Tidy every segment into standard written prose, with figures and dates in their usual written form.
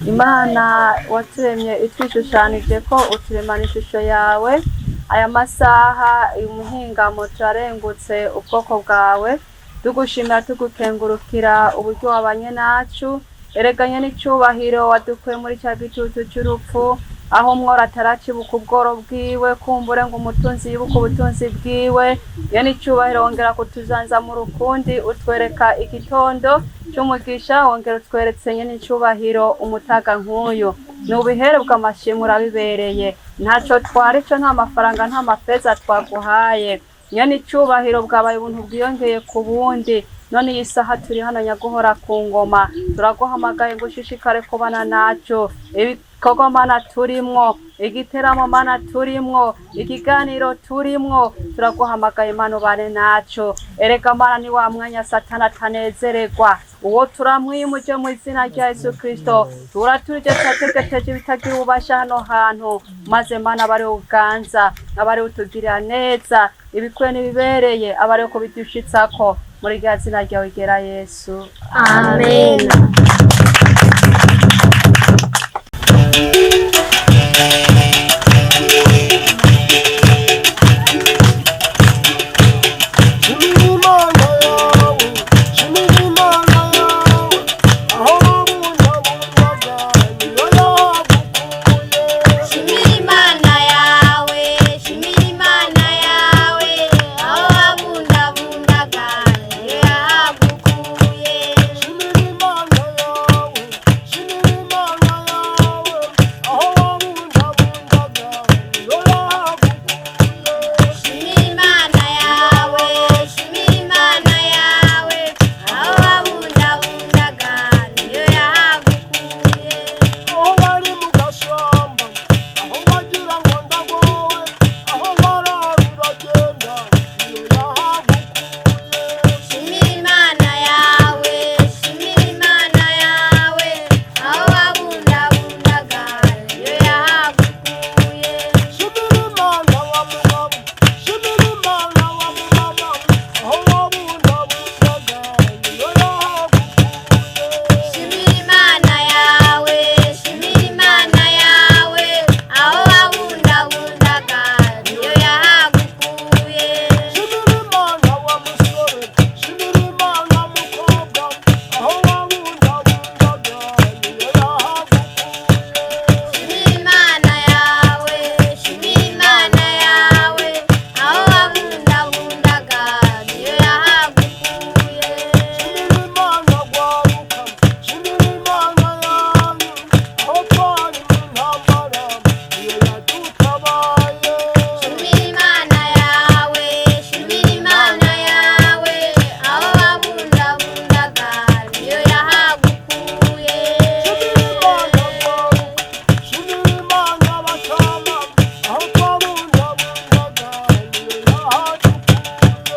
Imana waturemye itwishushanije ko uturemana ishusho yawe. Aya masaha, uyu muhingamo, turarengutse ubwoko bwawe, tugushimira, tugukengurukira uburyo wabanye nacu. Ereganye n'icyubahiro, wadukuye muri cya gitutu cy'urupfu, aho umworo ataracibuka ubworo bwiwe, kumbure ngo umutunzi yibuke ubutunzi bwiwe. Iyo n'icyubahiro, wongera kutuzanza mu rukundi, utwereka igitondo cy'umugisha, wongera utweretse nyine icyubahiro umutaga nk'uyu. Ni ubihere bw'amashimwe, urabibereye. Ntacyo twari cyo, nta mafaranga, nta mafeza twaguhaye. Nyene icyubahiro, bwabaye ubuntu bwiyongeye ku bundi. None iyi saha turi hano, nyaguhora ku ngoma, turaguhamagaye ngo ushishikare kubana naco. Ibikorwa Mana turimwo, igiteramo Mana turimwo, ikiganiro turimwo, turaguhamagaye Mana ubane naco. Erega Mana, ni wa mwanya Satani atanezererwa. Uwo turamwimuje mu izina rya Yesu Kristo. Turaturije, turategeteje ibitagira ububasha hano hantu, maze Mana abari uganza, abari utugirira neza, ibikwiye n'ibibereye abari kubidushitsako, muri rya zina ryawe ryera Yesu. Amen. Shimira Imana yawe, shimira Imana yawe, aho wabungabungaga niyo yagukuye. Shimira Imana yawe, shimira Imana yawe, aho wabundabundaga niyo yahagukuye. Shimira Imana yawe, shimira Imana yawe, aho wabungabungaga niyo yagukuye. Shimira Imana yawe, shimira Imana yawe, aho wabundabundaga niyo yahagukuye. Aho wari mu gashamba, aho wagira ngo ndagowe, aho warara uragenda, niyo yahagukuye. Shimira Imana yawe, shimira Imana yawe, aho wabundabundaga niyo yahagukuye. Shimira Imana wa mugabo, shimira Imana wa mumama, aho wabungabungaga niyo yahagukuye. Shimira Imana yawe, shimira Imana yawe, aho wabundabundaga niyo yahagukuye. Shimira Imana wa musore, shimira Imana mukobwa, aho wabungabungaga niyo yahagukuye. Shimira Imana yawe, shimira Imana yawe, aho wabundabundaga niyo yahagukuye. Shimira Imana gwaruka, shimira Imana yanyu, aho twari mu ntambara niyo yadutabaye. Shimira Imana yawe, shimira Imana yawe, aho wabundabundaga niyo yahagukuye. Shimira Imana gwaruka, shimira Imana batama, aho twabungabungaga niyo yahadukuye.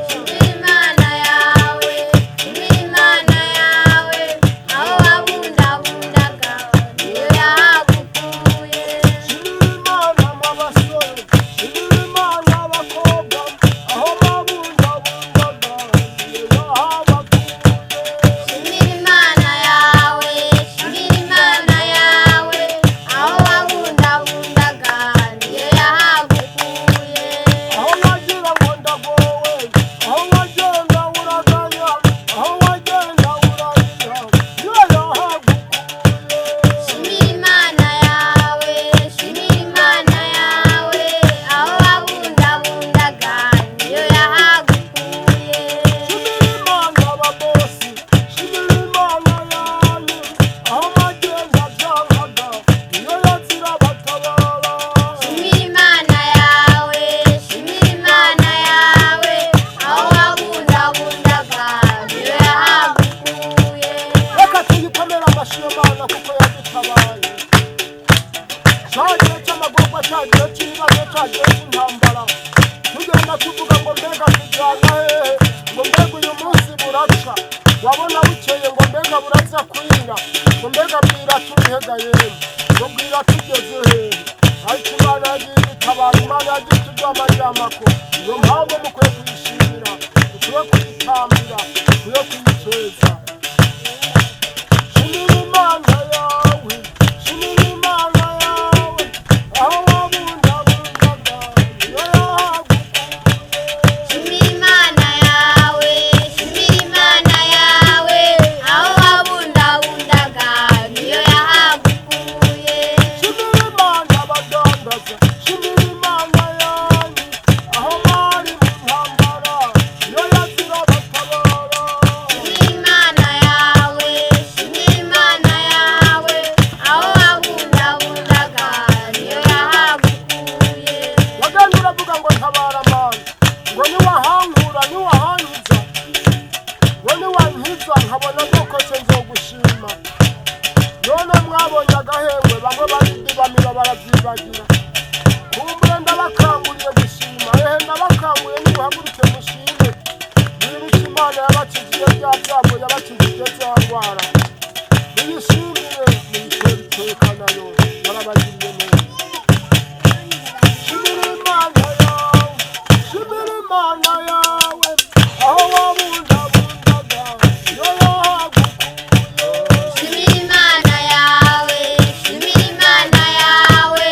Shimira Imana yawe, shimira Imana yawe, aho wabundabundaga niyo yahagukuye. Shimira Imana mw'abasore, shimira Imana abakobwa, aho mwabungabungaga niyo yahabakuye. Shimira Imana yawe, shimira Imana yawe, aho wabundabundaga niyo yahagukuye. Aho wagira ngo ndagowe, aho wagenda uraganya, aho wagenda urarira, niyo yahagukuye. Shimira Imana yawe, shimira Imana yawe, aho wabundabundaga niyo yahagukuye. Shimira Imana ababosi, shimira Imana yanyu, aho wagenda byankaga, niyo yazira batabara. Shimira Imana yawe, shimira Imana yawe, aho wabundabundaga niyo yahagukuye. Reka tuyikomere amashyi iyo Mana kuko yadutabaye. Cya gihe cy'amagorwa, cya gihe cy'ibibazo, cya gihe cy'intambara, tugenda tuvuga ngo mbega tujyana hehe, ngo mbega uyu munsi buraca, wabona bukeye ngo mbega buraza kwira, ngo mbega bwira turihega yemwe, ngo bwira tugeze hehe. Ariko Imana yagiye idutabara, Imana yagiye ituryamaryamako. Niyo mpamvu mukwiye kuyishimira, mukwiye kuyitambira, mukwiye kuyiceza. Shimira Imana yawe. Mwabonye agahengwe, bamwe barindibamira baravyibagira. Kumbure ndabakanguriye gushima, ehe ndabakanguriye, nimuhaguruke mushime. Mwibuke Imana yabakijije bya byago, yabakijije za ndwara. Muyishimire, muyitere iteka, nayo yarabagiriye neza. Shimira Imana yawe, shimira Imana yawe, aho wabundabundaga iyo yahagukuye. Shimira Imana yawe, shimira Imana yawe,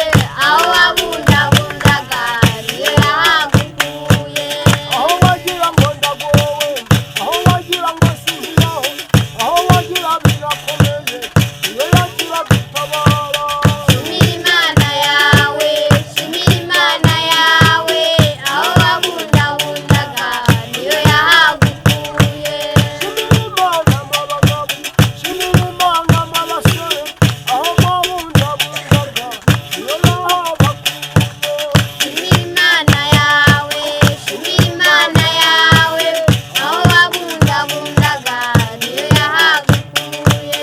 aho wabundabundaga niyo yahagukuye. Aho wagira ngo ndagowe, aho wagira ngo sinkiraho, aho wagira birakomeye, iyo yagira gutabara. Shimira Imana yawe, shimira Imana yawe, aho wabundabundaga niyo yahagukuye. Shimira Imana mw'abagabo, shimira Imana mw'abasore, aho mwabundabundaga iyo yahabakuye. Shimira Imana yawe, shimira Imana yawe, aho wabundabundaga niyo yahagukuye.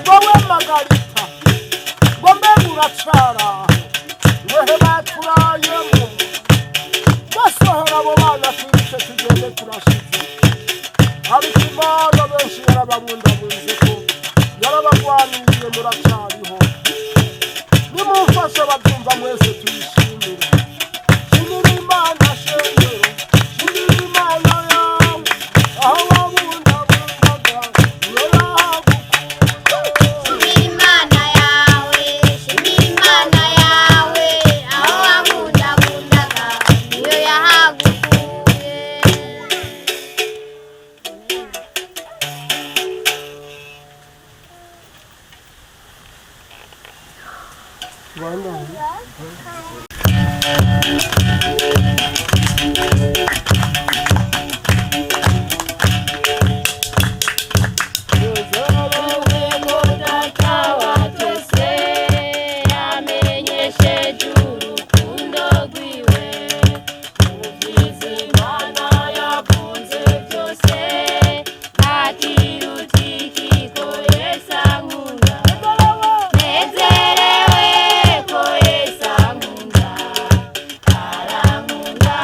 Wowe Magarita, ngo mbega uracara, wehe baturayemo basohora abo bana, twiruke tugende turashize. Ariko Imana benshi yarababundabunze ko yarabagwaniriye, muracariho. Nimumfashe babyumva mwese tuyishimire. Shimira Imana shengero, shimira Imana yawe, aho wabundabundaga niyo yahagukuye. Shimira Imana yawe, shimira Imana yawe, aho wabundabundaga niyo yahagukuye. Nezerewe ko Yesu ankunda, arankunda.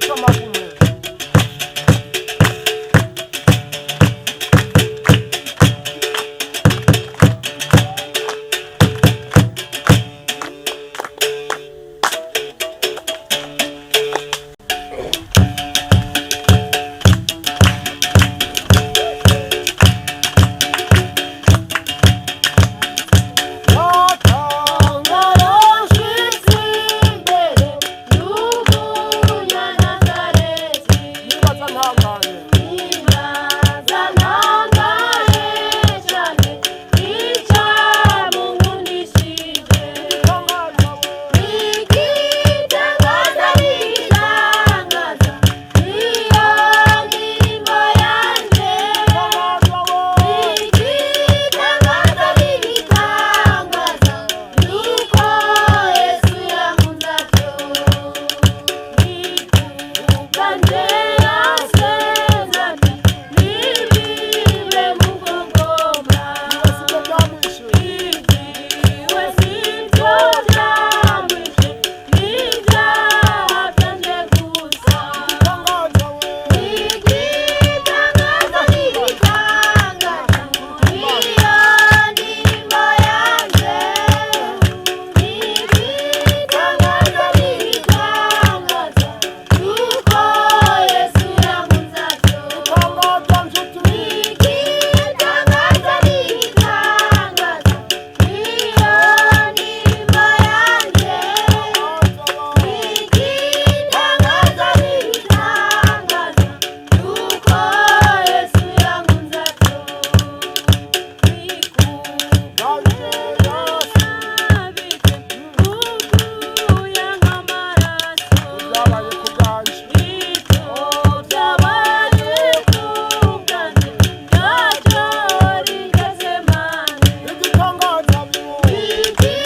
Cy'amagume. Nibaza ntangaye. Sibyo byamwishe. Itangaza we. Itangaza nshuti. Byabaye ku bwanjye. Igitangaza biwo. Itangaza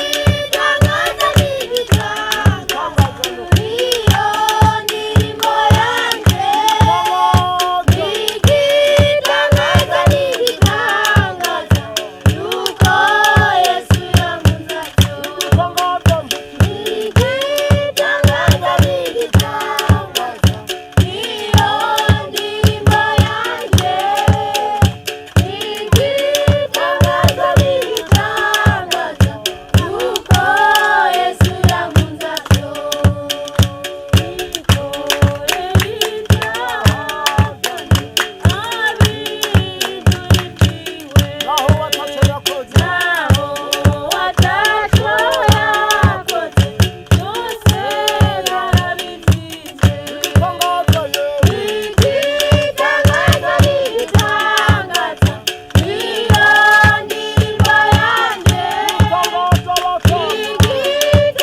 Igitangaza nshuti. Naho wataco yakoze. Igitangaza yewe. Igitangaza bata. Igitangaza nshuti.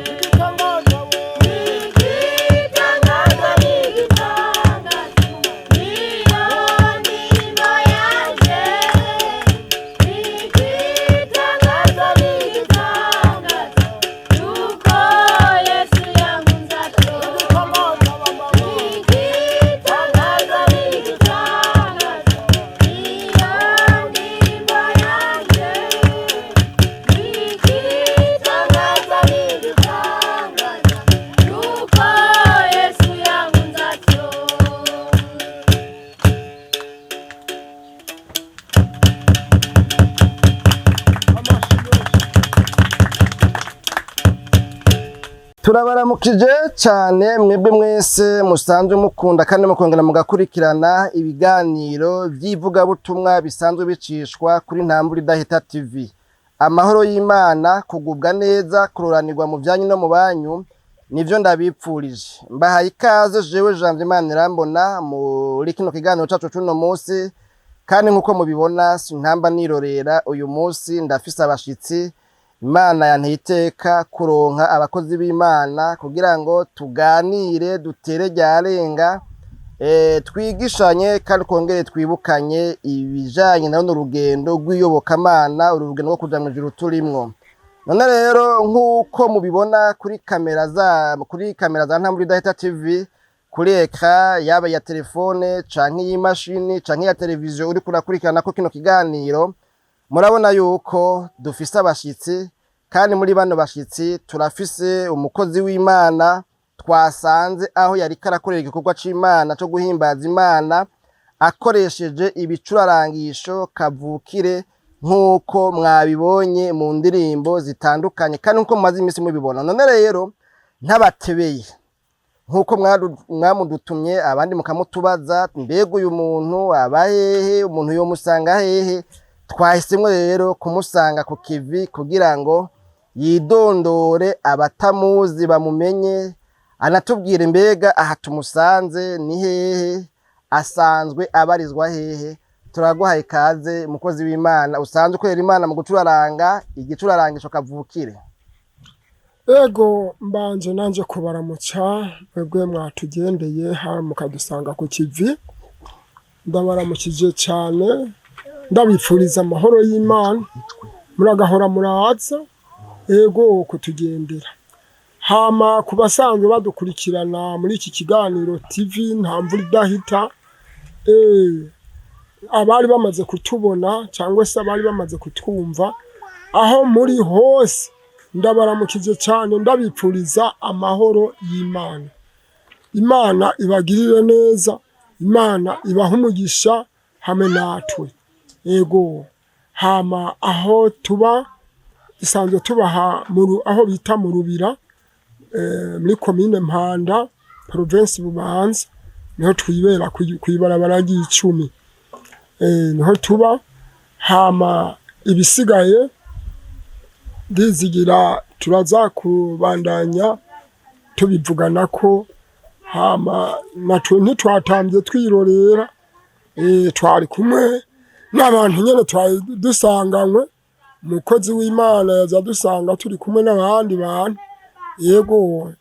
Igitangaza we. Igitangaza bamama. Amashyi menshi. Turabaramukije cyane mwebwe mwese musanzwe mukunda kandi mukongera mugakurikirana ibiganiro by'ivugabutumwa bisanzwe bicishwa kuri Ntambura Idahita TV. Amahoro y'Imana, kugubwa neza, kuroranirwa mu byanyu no mu banyu, nivyo ndabipfurije. Mbahaye ikaze jewe Janvier Imana irambona muri kino kiganiro cacu c'uno munsi. Kandi nk'uko mubibona sintamba nirorera, uyu munsi ndafise abashitsi. Imana yanteye iteka kuronka abakozi b'Imana kugira ngo tuganire, dutere ryarenga, twigishanye kandi twongere twibukanye ibijanye na runo rugendo rw'iyobokamana, uru rugendo rwo kuja mw'ijuru turimwo. None rero nk'uko mubibona kuri kamera za Ntambwe Idahita TV, kuri écran yaba iya telefone canke iy'imashini canke iya televiziyo uriko urakurikirana ko kino kiganiro, murabona yuko dufise abashitsi. Kandi muri bano bashitsi turafise umukozi w'Imana twasanze aho yariko arakorera igikorwa c'Imana co guhimbaza Imana akoresheje ibicurarangisho kavukire, nk'uko mwabibonye mu ndirimbo zitandukanye kandi nk'uko mumaze iminsi mubibona. None rero ntabatebeye, nk'uko mwamudutumye abandi mukamutubaza, mbega uyu muntu aba hehe, umuntu yomusanga hehe? Twahisemwo rero kumusanga ku kivi kugira ngo yidondore, abatamuzi bamumenye, anatubwire mbega aha tumusanze ni hehe, asanzwe abarizwa hehe. Turaguhaye ikaze, mukozi w'Imana usanzwe ukorera Imana mu gucuraranga igicurarangisho kavukire. Ego, mbanje nanje kubaramutsa mwebwe mwatugendeye ha mukadusanga ku kivi. Ndabaramukije cyane, ndabifuriza amahoro y'Imana, muragahora muraza ego kutugendera. Hama ku basanzwe badukurikirana muri iki kiganiro TV Nta Mvura Idahita, abari bamaze kutubona cyangwa se abari bamaze kutwumva aho muri hose, ndabaramukije cyane, ndabipfuriza amahoro y'Imana. Imana ibagirire neza, Imana ibahe umugisha hamwe natwe. Ego, hama aho tuba dusanzwe tubaha aho bita mu Rubira, muri komine Mpanda, provinsi Bubanza, niho twibera kw'ibarabara ry'icumi, niho tuba. Hama ibisigaye ndizigira turaza kubandanya tubivugana ko. Hama natwe ntitwatambye twirorera, twari kumwe n'abantu nyene twari dusanganywe. Umukozi w'Imana yaza dusanga turi kumwe n'abandi bantu. Yego,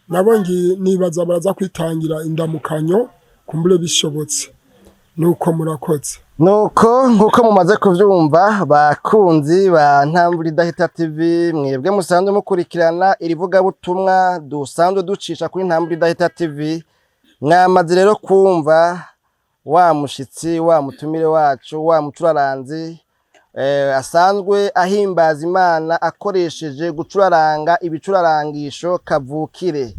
nabo nibaza baraza kwitangira indamukanyo kumbure bishobotse. Nuko murakoze. Nuko nkuko mumaze kuvyumva, bakunzi ba Ntambwe Idahita TV, mwebwe musanzwe mukurikirana iri vugabutumwa dusanzwe ducisha kuri Ntambwe Idahita TV, mwamaze rero kumva wa mushitsi, wa mutumire wacu, wa mucuraranzi asanzwe ahimbaza Imana akoresheje gucuraranga ibicurarangisho kavukire.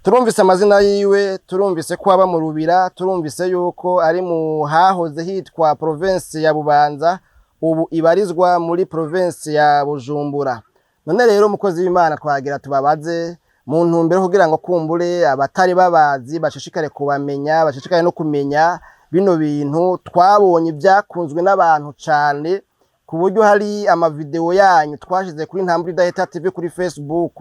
Turumvise amazina yiwe, turumvise ko aba mu Rubira, turumvise yuko ari mu hahoze hitwa province ya Bubanza, ubu ibarizwa muri province ya Bujumbura. None rero umukozi w'Imana, twagira tubabaze mu ntumbero kugira ngo kumbure abatari babazi bashishikare kubamenya, bashishikare no kumenya bino bintu twabonye byakunzwe n'abantu cane, ku buryo hari amavideo yanyu twashize kuri Ntambwe Idahita TV kuri Facebook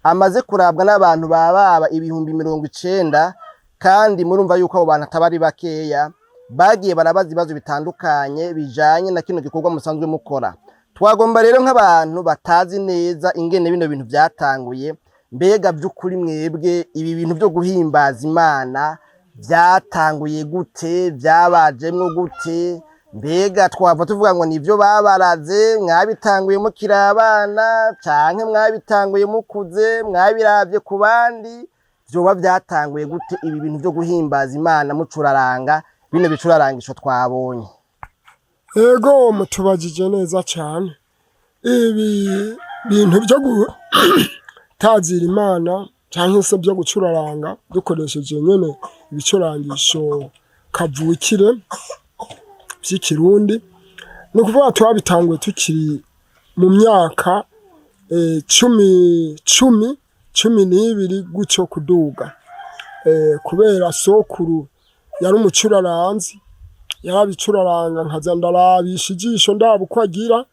amaze kurabwa n'abantu bababa 90,000. Kandi murumva yuko abo bantu ataba ari bakeya, bagiye barabaza ibibazo bitandukanye bijanye na kino gikorwa musanzwe mukora. Twagomba rero nk'abantu batazi neza ingene bino bintu byatanguye, mbega by'ukuri mwebwe ibi bintu byo guhimbaza Imana byatanguye gute, byabajemwo gute? Mbega twava tuvuga ngo nivyo babaraze, mwabitanguye mukiri abana, canke mwabitanguye mukuze, mwabiravye ku bandi? Vyoba byatanguye gute ibi bintu byo guhimbaza Imana mucuraranga bino bicurarangisho twabonye? Ego, mutubajije neza cyane. Ibi bintu byo gutazira Imana cyangwa se byo gucuraranga dukoresheje nyene ibicurangisho kavukire by'Ikirundi, ni ukuvuga twabitanguye tukiri mu myaka 10, 10, 12 gutyo kuduga, kubera sokuru yari umucuraranzi, yarabicuraranga nkaza ndarabisha ijisho ndaba uko agira.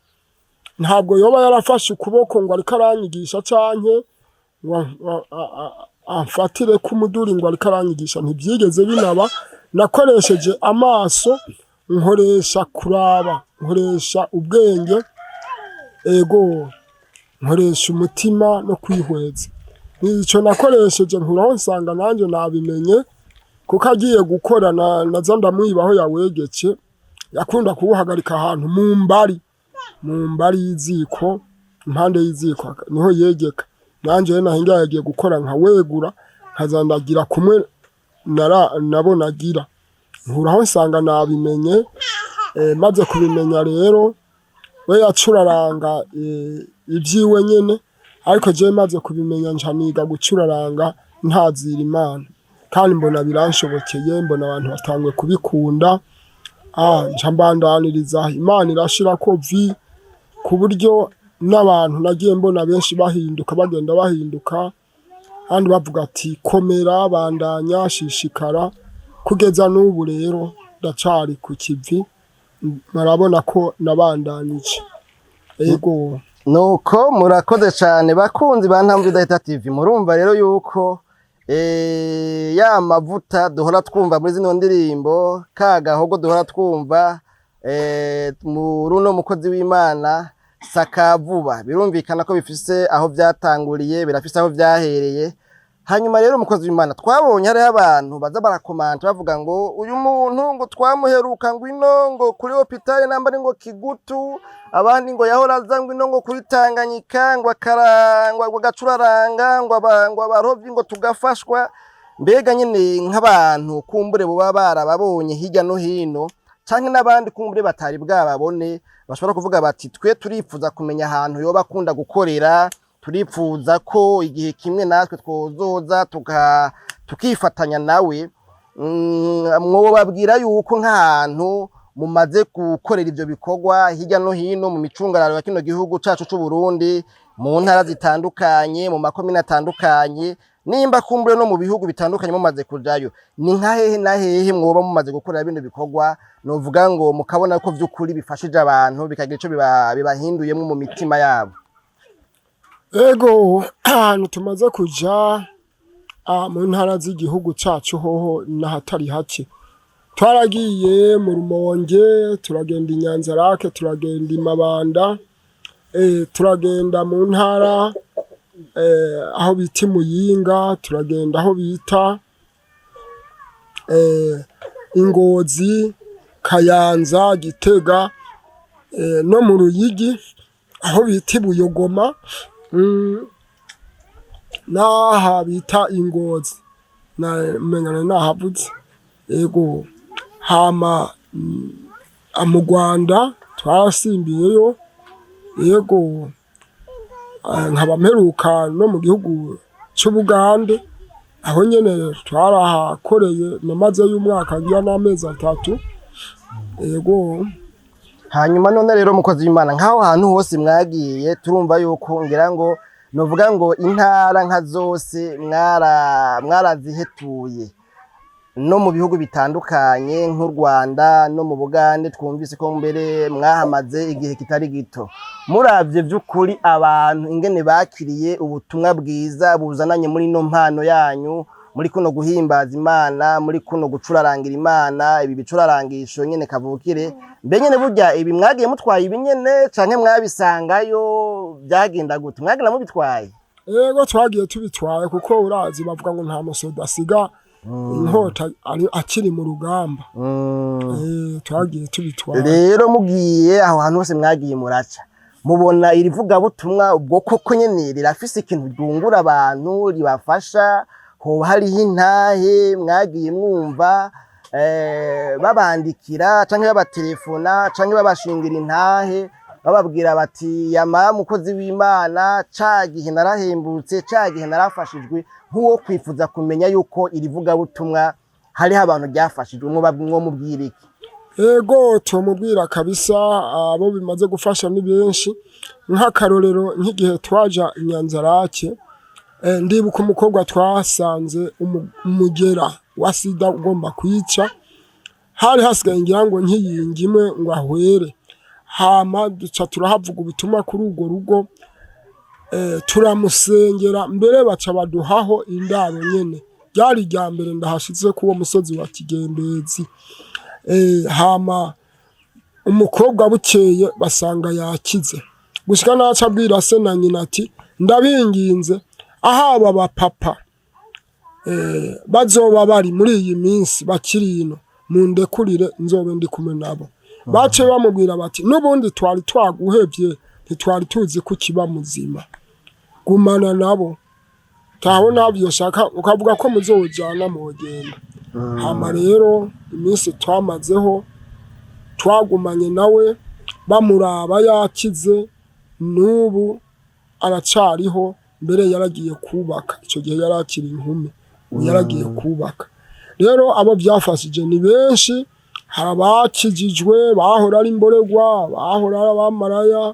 Ntabwo yoba yarafashe ukuboko ngo ariko aranyigisha canke ngo amfatire k'umuduri ngo ariko aranyigisha, ntibyigeze binaba. Nakoresheje amaso. Nkoresha kuraba, nkoresha ubwenge, ego, nkoresha umutima no kwihweza. Nico nakoresheje nkuraho nsanga nanjye nabimenye, kuko agiye gukora naza ndamwiba aho yawegetse. Yakunda kuwuhagarika ahantu mu mbari y'iziko, impande y'iziko niho yegeka. Nanjye rero nahinga yagiye gukora nkawegura, nkaza ndagira kumwe nabona agira nkuraho nsanga nabimenye. Maze kubimenya rero, we yacuraranga ibyiwe nyene, ariko jewe maze kubimenya nca niga gucuraranga ntazira Imana, kandi mbona biranshobokeye, mbona abantu batanguye kubikunda. Nca mbandaniriza, Imana irashirako vi ku buryo n'abantu nagiye mbona benshi bahinduka, bagenda bahinduka, kandi bavuga ati: "Komera, bandanya, shishikara." Kugeza n'ubu rero ndacari ku kivi, barabona ko nabandanije, ego. Nuko murakoze cyane, bakunzi ba Ntambwe Idahita TV. Murumva rero yuko ya mavuta duhora twumva muri zino ndirimbo, ka gahogo duhora twumva muri uno mukozi w'Imana sakavuba, birumvikana ko bifise aho byatanguriye, birafise aho byahereye. Hanyuma rero, umukozi w'Imana, twabonye hariho abantu baza barakomanta bavuga ngo uyu muntu ngo twamuheruka ngo ino ngo kuri hôpital namba ari ngo Kigutu, abandi ngo yahora aza ngo ino ngo kuri Tanganyika, ngo akarangwa, ngo agacuraranga, ngo abarovyi ngo tugafashwa. Mbega nyene nk'abantu kumbure boba barababonye hirya no hino, canke n'abandi kumbure batari bwababone, bashobora kuvuga bati: "Twe turifuza kumenya ahantu yoba akunda gukorera, turipfuza ko igihe kimwe natwe twozoza tukifatanya nawe." Mwobabwira yuko nk'ahantu mumaze gukorera ivyo bikorwa hirya no hino mu micungararo ya kino gihugu cacu c'u Burundi, mu ntara zitandukanye, mu makomine atandukanye, nimba kumbure no mu bihugu bitandukanye mumaze kujayo, ni nka hehe na hehe mwoba mumaze gukorera bino bikorwa, novuga ngo mukabona ko vy'ukuri bifashije abantu, bikagira ico bibahinduyemwo mu mitima yabo? Ego, ahantu tumaze kuja mu ntara z'igihugu cacu hoho n'ahatari hake. Twaragiye mu Rumonge, turagenda i Nyanzarake, turagenda i Mabanda, turagenda mu ntara aho bita i Muyinga, turagenda aho bita Ingozi, Kayanza, Gitega, no mu Ruyigi aho bita i Buyogoma, n'aha bita Ingozi umenga nari nahavuze. Ego, hama mu Rwanda twarasimbiyeyo, ego, nkaba mperuka no mu gihugu c'Ubugande, aho nyene twarahakoreye, namazeyo umwaka ngira n'amezi 3, ego. Hanyuma none rero, mukozi w'Imana, nk'aho hantu hose mwagiye, turumva yuko ngira ngo novuga ngo intara nka zose mwarazihetuye, no mu bihugu bitandukanye nk'u Rwanda no mu Bugande, twumvise ko mbere mwahamaze igihe kitari gito. Muravye vy'ukuri abantu ingene bakiriye ubutumwa bwiza buzananye muri ino mpano yanyu, muri kuno guhimbaza Imana, muri kuno gucurarangira Imana, ibi bicurarangisho nyene kavukire, mbe nyene burya ibi mwagiye mutwaye ibi nyene canke mwabisangayo? Byagenda gute? Mwagenda mubitwaye? Ego, twagiye tubitwaye, kuko urazi bavuga ngo nta musoda asiga inkota akiri mu rugamba. Twagiye tubitwaye. Rero mugiye aho hantu hose mwagiye muraca, mubona iri vugabutumwa ubwo koko nyene rirafise ikintu ryungura abantu, ribafasha? Hoba hariho intahe mwagiye mwumva babandikira canke babatelefona canke babashingira intahe, bababwira bati: "Yama mukozi w'Imana, ca gihe narahembutse, ca gihe narafashijwe"? Nk'uwo kwifuza kumenya yuko iri vugabutumwa hariho abantu ryafashijwe, mwo mubwira iki? Ego, tumubwira kabisa, abo bimaze gufasha ni benshi. Nk'akarorero, nk'igihe twaja i Nyanzarake, ndibuka umukobwa twasanze umugera wa sida ugomba kwica, hari hasigaye ngira ngo nk'iyingi imwe ngo ahwere. Hama duca turahavuga ubutumwa kuri urwo rugo, turamusengera, mbere baca baduhaho indaro nyene. Ryari irya mbere ndahashize k'uwo musozi wa Kigembezi. Hama Umukobwa bukeye basanga yakize, gushika naca abwira se na nyina ati ndabinginze ahaba abapapa bazoba bari muri iyi minsi bakiri ino, mundekurire nzobe ndi kumwe nabo. Bace bamubwira bati n'ubundi twari twaguhevye, ntitwari tuzi ko ukiba muzima, gumana nabo taho nabyo shaka ukavuga ko muzojana mugenda. Hama rero iminsi twamazeho twagumanye nawe bamuraba yakize, n'ubu aracariho. Mbere yaragiye kubaka, icyo gihe yari akiri inkumi, ubu yaragiye kubaka. Rero abo byafashije ni benshi, hari abakijijwe bahora ari imborerwa, bahora ari abamaraya,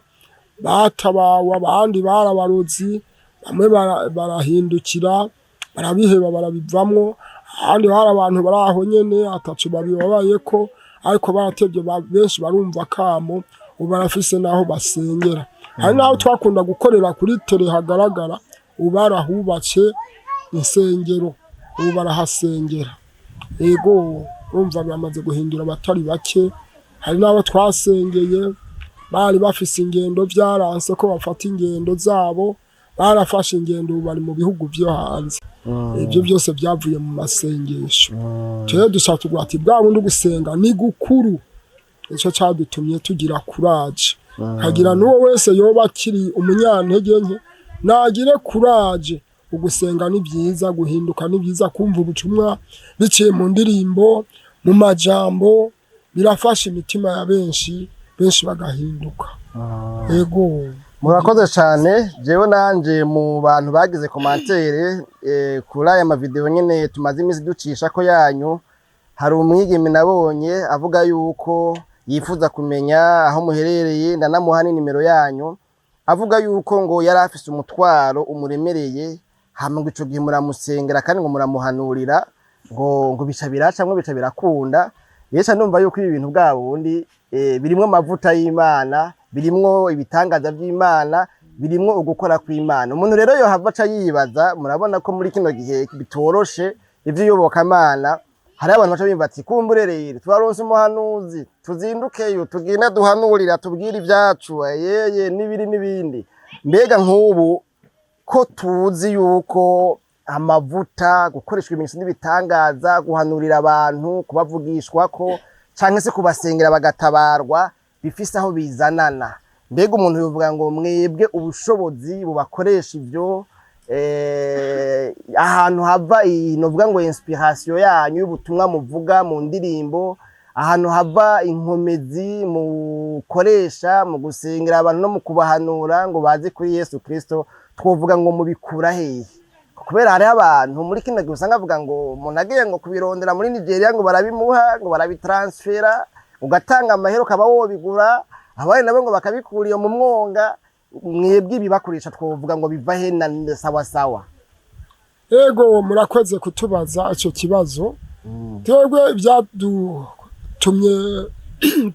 batabawe, abandi barabarozi, bamwe barahindukira barabiheba barabivamwo, ahandi hari abantu bari aho nyene ataco babibabayeko, ariko baratevye benshi barumva akamo, ubu barafise n'aho basengera. Hari n'aho twakunda gukorera kuri tele hagaragara, ubu barahubatse insengero, ubu barahasengera. Yego, urumva bamaze guhindura abatari bake. Hari n'abo twasengeye bari bafise ingendo vyaranse ko bafata ingendo zabo, barafashe ingendo, ubu bari mu bihugu vyo hanze. Ibyo byose byavuye mu masengesho. Rero dushaka tuvuga ati bwa bundi gusenga ni gukuru, nicyo cyadutumye tugira kuraje, kagira n'uwo wese yoba akiri umunyantege nke nagire kuraje. Ugusenga ni byiza, guhinduka ni byiza, kumva ubutumwa biciye mu ndirimbo, mu majambo, birafasha imitima ya benshi, benshi bagahinduka. Yego. Murakoze cyane. Jewe nanje mu bantu bagize commentaire kuri aya mavideo nyene tumaze iminsi ducisha ko yanyu, hari umwigeme nabonye avuga yuko yifuza kumenya aho muherereye, ndanamuha n'inimero yanyu, avuga yuko ngo yari afise umutwaro umuremereye, hama ngo ico gihe muramusengera kandi ngo muramuhanurira, ngo bica biracamwo, bica birakunda. Yesha ndumva yuko ibi bintu bwa bundi birimwo amavuta y'Imana, birimwo ibitangaza vy'Imana, birimwo ugukora kw'Imana. Umuntu rero yohava aca yibaza, murabona ko muri kino gihe bitoroshe ivy'iyobokamana, hariho abantu baca bimva ati kumbure rero turaronse umuhanuzi, tuzindukeyo tugende duhanurira, tubwire ivyacu yeye n'ibiri n'ibindi. Mbega nk'ubu ko tuzi yuko amavuta, gukoreshwa ibimenyetso n'ibitangaza, guhanurira abantu, kubavugishwako canke se kubasengera bagatabarwa, bifise aho bizanana, mbega umuntu yovuga ngo mwebwe ubushobozi bubakoresha ivyo, ahantu hava iyi novuga ngo inspiration yanyu y'ubutumwa muvuga mu ndirimbo, ahantu hava inkomezi mukoresha mu gusengera abantu no mu kubahanura ngo baze kuri Yesu Kristo, twovuga ngo mubikura hehe? Kubera hariho abantu muri kino gihe usanga bavuga ngo umuntu agiye ngo kubirondera muri Nigeria ngo barabimuha, ngo barabitransfera, ugatanga amahera ukaba wobigura, abandi nabo ngo bakabikura iyo mu mwonga. Mwebwe ibibakoresha twovuga ngo biva he na sawa sawa? Ego, murakoze kutubaza icyo kibazo. Twebwe ibyadutumye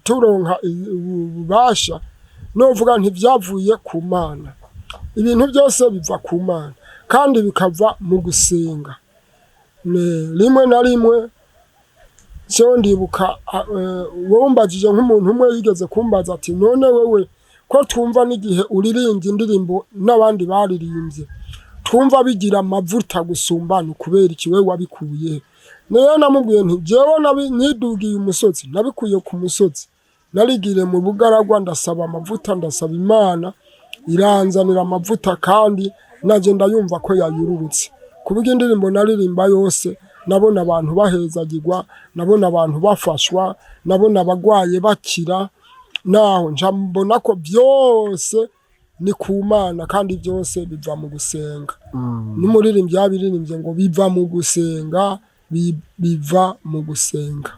turonka ububasha, novuga ntibyavuye ku Mana. Ibintu byose biva ku Mana kandi bikava mu gusenga. Rimwe na rimwe cyo ndibuka wowe umbajije nk'umuntu umwe yigeze kumbaza ati none wewe ko twumva n'igihe uririmbye indirimbo n'abandi baririmbye twumva bigira amavuta gusumbana, kubera iki? Wewe wabikuye he? Niyo namubwiye nti jewe nidugiye umusozi, nabikuye ku musozi, narigire mu bugaragwa, ndasaba amavuta, ndasaba Imana, iranzanira amavuta, kandi naje ndayumva ko yayururutse kuburyo indirimbo naririmba yose nabona abantu bahezagirwa, nabona abantu bafashwa, nabona abagwaye bakira. Naho nca mbona ko byose ni ku Mana kandi byose biva mu gusenga. N'umuririmbyi yabiririmbye ngo biva mu gusenga, biva mu gusenga.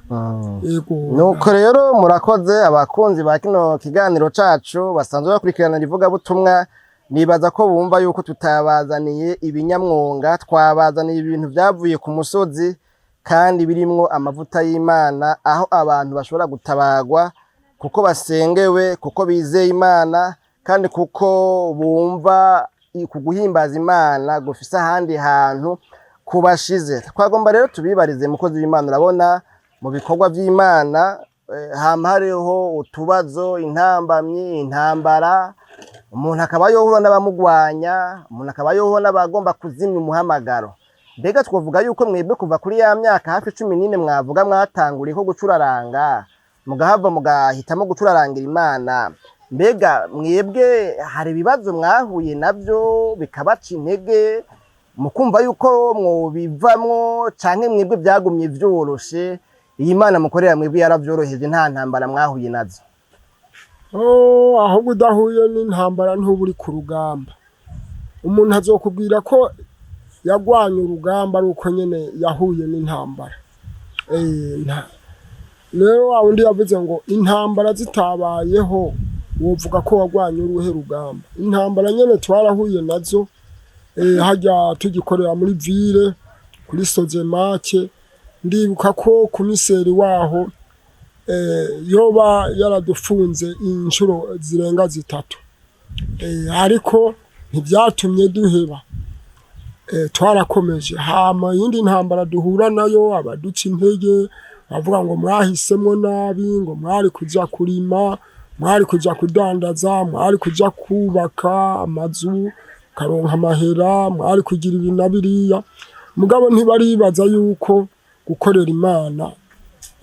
Yego. Nuko rero murakoze abakunzi ba kino kiganiro cacu basanzwe bakurikirana ivugabutumwa, nibaza ko bumva yuko tutabazaniye ibinyamwonga, twabazaniye ibintu vyavuye ku musozi kandi birimwo amavuta y'Imana, aho abantu bashobora gutabagwa kuko basengewe, kuko bizeye Imana, kandi kuko bumva ku guhimbaza Imana gufise ahandi hantu kubashize. Twagomba rero tubibarize, mukozi w'Imana, urabona mu bikorwa vy'Imana Hama hariho utubazo, intambamyi, intambara, umuntu akaba yohura n'abamugwanya, umuntu akaba yohura n'abagomba kuzimya umuhamagaro. Mbega twavuga yuko mwebwe kuva kuri ya myaka hafi 14 mwavuga mwatanguriye ko gucuraranga, mugahava mugahitamo gucurarangira Imana, mbega mwebwe hari ibibazo mwahuye navyo bikabaca intege mukumva yuko mwobivamwo, canke mwebwe vyagumye vyoroshe, iyi Mana mukorera mwebwe yaravyoroheje, nta ntambara mwahuye nazo? Oh, ahubwo udahuye n'intambara ntuba uri ku rugamba. Umuntu azokubwira ko yagwanye urugamba ari uko nyene yahuye n'intambara. Rero wa wundi yavuze ngo intambara zitabayeho wovuga ko wagwanye uruhe rugamba? Intambara nyene twarahuye nazo, harya tugikorera muri ville kuri Sozemake. Ndibuka ko komiseri waho yoba yaradufunze inshuro zirenga 3, ariko ntibyatumye duheba, twarakomeje. Hama iyindi ntambara duhura nayo, abaduca intege bavuga ngo mwahisemwo nabi, ngo mwari kuja kurima, mwari kuja kudandaza, mwari kuja kubaka amazu karonka amahera, mwari kugira ibi na biriya. Mugabo ntibaribaza yuko gukorera Imana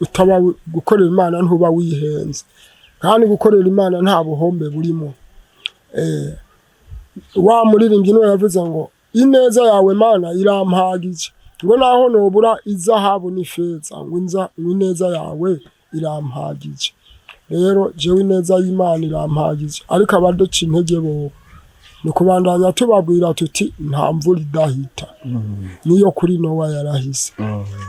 utaba gukorera Imana ntuba wihenze, kandi gukorera Imana nta buhombe burimo. Wa muririmbyi niwe yavuze ngo ineza yawe Mana irampagije, ngo naho nobura izahabu n'ifeza, ngo ineza yawe irampagije. Rero jewe ineza y'Imana irampagije, ariko abaduca intege bobo ni kubandanya tubabwira tuti nta mvura idahita, niyo kuri Nowa yarahise.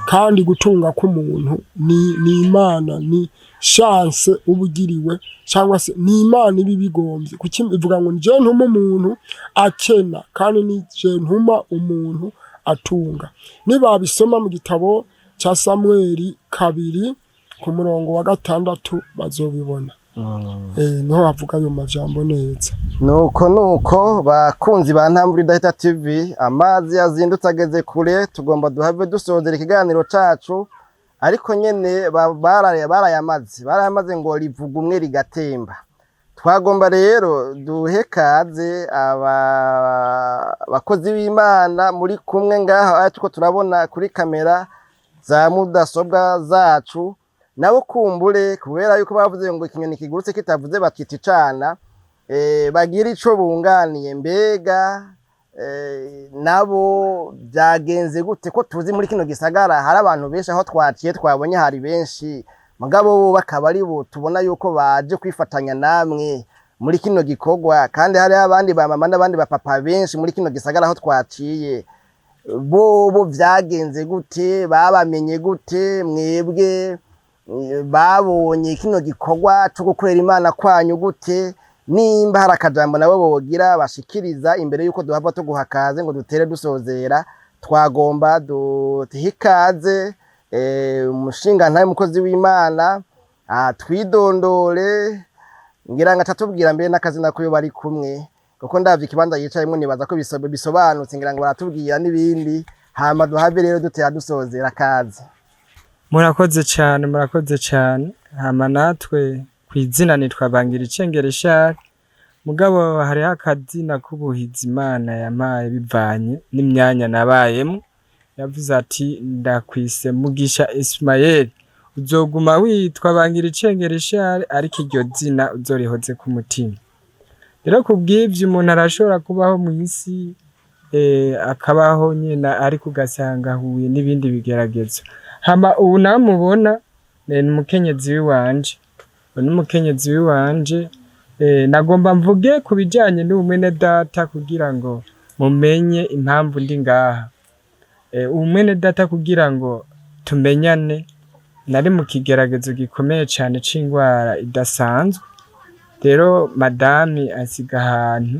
Kandi gutunga k'umuntu ni Imana, ni chance uba ugiriwe, cyangwa se ni Imana iba ibigombye. Kuki ivuga ngo nije ntuma umuntu akena, kandi nije ntuma umuntu atunga. Nibabisoma mu gitabo cya Samweli 2 ku murongo wa 6 bazobibona. Niho bavuga ayo majambo neza. Nuko bakunzi ba Ntambwe Idahita TV, amazi yazindutse ageze kure, tugomba duhave dusozera ikiganiro cacu, ariko nyene barayamaze ngo rivuga umwe rigatemba. Twagomba rero duhe kaze aba bakozi b'Imana muri kumwe ngaha, ariko turabona kuri kamera za mudasobwa zacu, nabo kumbure kubera yuko bavuze ngo ikinyoni kigurutse kitavuze bakita icana, bagira ico bunganiye. Mbega nabo byagenze gute ko tuzi muri kino gisagara hari abantu benshi, aho twaciye twabonye hari benshi, mugabo bo bakaba ari bo tubona yuko baje kwifatanya namwe muri kino gikorwa, kandi hari abandi ba mama n'abandi ba papa benshi muri kino gisagara aho twaciye, bo byagenze gute, babamenye gute, mwebwe babonye kino gikorwa cyo gukorera Imana kwanyu gute? Nimba hari akajambo nabo bogira bashikiriza imbere yuko duhava tuguha kaze ngo dutere dusozera, twagomba duhe ikaze umushingantahe mukozi w'Imana twidondore, ngira ngo atatubwira mbere n'akazina kuyo bari kumwe, kuko ndavye ikibanza yicayemwo nibaza ko bisobanutse, ngira ngo baratubwira n'ibindi, hama duhave rero dutera dusozera. Kaze. Murakoze cyane, murakoze cyane. Hama natwe kw'izina nitwa Bangira Icengere Shari, mugabo hariho akazina k'ubuhizi Imana yampaye bivanye n'imyanya nabayemo. Yavuze ati ndakwise Mugisha Ismael, uzoguma witwa Bangira Icengere Shari, ariko iryo zina uzorihoze ku mutima. Rero kubw'ivyo umuntu arashobora kubaho mw'isi, akabaho nyene, ariko ugasanga ahuye n'ibindi bigeragezo. Hama ubu namubona ni umukenyezi wiwanje, uyu ni umukenyezi wiwanje. Nagomba mvuge ku bijanye n'ubumwene data kugira ngo mumenye impamvu ndi ngaha. Ubumwene data kugira ngo tumenyane, nari mu kigeragezo gikomeye cane c'ingwara idasanzwe. Rero madami asiga ahantu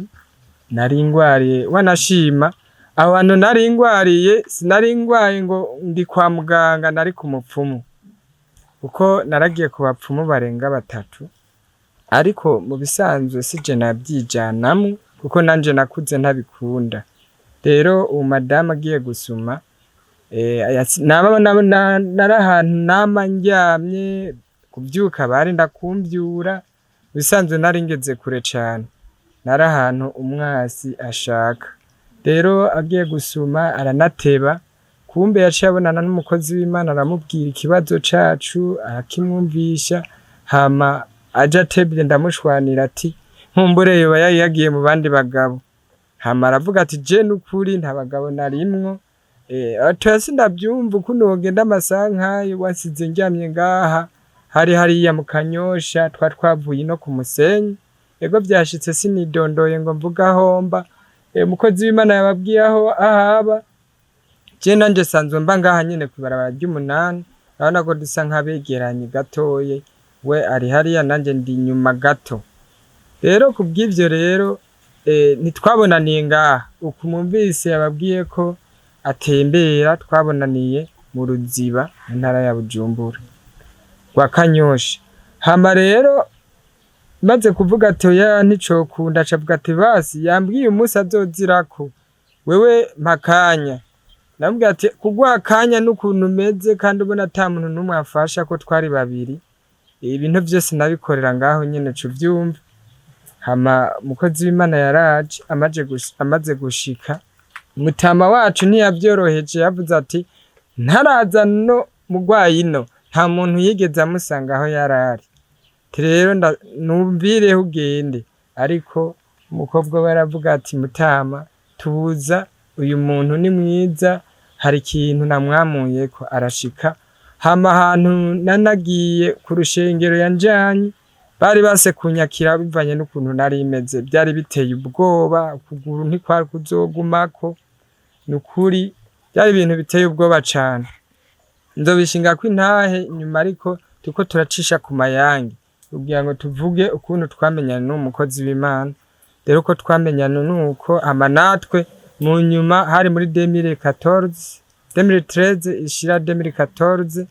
nari ngwariye, wanashima aho hantu nari ngwariye, sinari ngwaye ngo ndi kwa muganga, nari ku mupfumu, kuko naragiye ku bapfumu barenga 3, ariko mu bisanzwe sije navyijanamwo kuko nanje nakuze ntabikunda. Rero uwo madamu agiye gusuma, nari ahantu nama ndyamye. Kuvyuka barinda kumvyura, bisanzwe nari ngeze kure cane, nari ahantu umwasi ashaka. Rero agiye gusuma aranateba, kumbe yaciye abonana n'umukozi w'Imana aramubwira ikibazo cacu, arakimwumvisha, hama aje atevye ndamushwanira ati nkumbure yoba yari yagiye mu bandi bagabo. Hama aravuga ati je nukuri nta bagabo narimwo, atoya sindavyumva ukuntu wogenda amasaha nkayo wansize ndyamye ngaha, hari hariya mu Kanyosha twa twavuye ino ku Musenyi, ego vyashitse sinidondoye ngo mvuge aho mba, umukozi w'Imana yababwiye aho ahaba, je nanje sanzwe mba ngaha nyene kw'ibarabara ry'umunani, urabona ko dusa nk'abegeranye gatoye, we ari hariya nanje ndi inyuma gato. Rero kubw'ivyo rero ntitwabonaniye ngaha, uku mwumvise yababwiye ko atembera, twabonaniye mu Ruziba mu ntara ya Bujumbura rwa Kanyosha. Hama rero maze kuvuga ati oya nticokunda, aca avuga ati basi yambwiye umunsi azozirako, wewe mpa akanya. Ndamubwira ati kuguha akanya n'ukuntu umeze kandi ubona ata muntu n'umwe afasha ko twari babiri, ibintu vyose nabikorera ngaho nyene uca uvyumva. Hama umukozi w'Imana yaraje amaze gushika, mutama wacu ntiyavyoroheje yavuze ati ntaraza no mugwayi ino nta muntu yigeze amusanga aho yarari. Ati rero numvireho ugende, ariko umukobwa we aravuga ati mutama tuza uyu muntu ni mwiza hari ikintu namwamuyeko arashika. Hama ahantu nanagiye ku rushengero yanjanye bari base kunyakira bivanye n'ukuntu nari meze, byari biteye ubwoba, ukuguru ntikwari kuzogumako, nukuri byari ibintu biteye ubwoba cane. Nzobishingako intahe nyuma, ariko turiko turacisha ku mayange kugira ngo tuvuge ukuntu twamenyana n'uwo mukozi w'Imana. Rero uko twamenyana nuko hama natwe mu nyuma hari muri 2014, 2013 ishira 2014,